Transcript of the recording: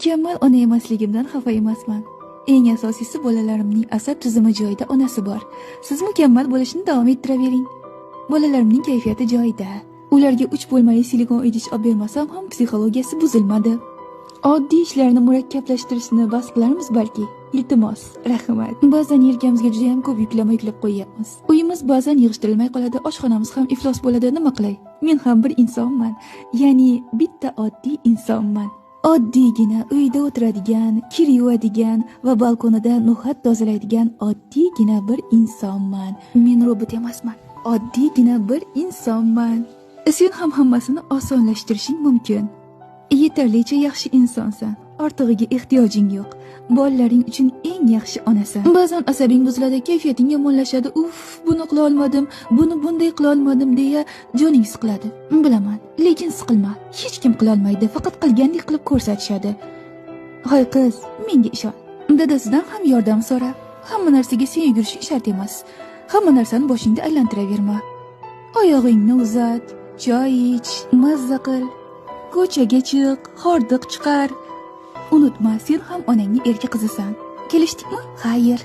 Mukammal ona emasligimdan xafa emasman. Eng asosiysi, bolalarimning asab tizimi joyida, onasi bor. Siz mukammal bo'lishni davom ettiravering. Bolalarimning kayfiyati joyida. Ularga 3 bo'lmali silikon idish olib bermasam ham psixologiyasi buzilmadi. Oddiy ishlarni murakkablashtirishni bas qilarmiz balki. Iltimos, rahmat. Ba'zan yelkamizga juda ham ko'p yuklama yuklab qo'yyapmiz. Uyimiz ba'zan yig'ishtirilmay qoladi, oshxonamiz ham iflos bo'ladi. Nima qilay? Men ham bir insonman. Ya'ni bitta oddiy insonman. Oddiygina uyda o'tiradigan, kir yuvadigan va balkonida no'xat tozalaydigan oddiygina bir insonman. Men robot emasman. Oddiygina bir insonman. Sen ham hammasini osonlashtirishing mumkin. Yetarlicha yaxshi insonsan. Ortig'iga ehtiyojing yo'q. Bolalaring uchun eng yaxshi onasan. Ba'zan asabing buziladi, kayfiyating yomonlashadi. Uf, buni qila olmadim, buni bunday qila olmadim deya joning siqiladi. Bilaman, lekin siqilma. Hech kim qila olmaydi, faqat qilgandek qilib ko'rsatishadi. Hoy qiz, menga ishon. Dadasidan ham yordam so'ra. Hamma narsaga sen yugurishing shart emas. Hamma narsani boshingda aylantiraverma. Oyog'ingni uzat, choy ich, mazza qil. Ko'chaga chiq, hordiq chiqar. Unutma, sen ham onangni erka qizisan. Kelishdikmi? Xayr.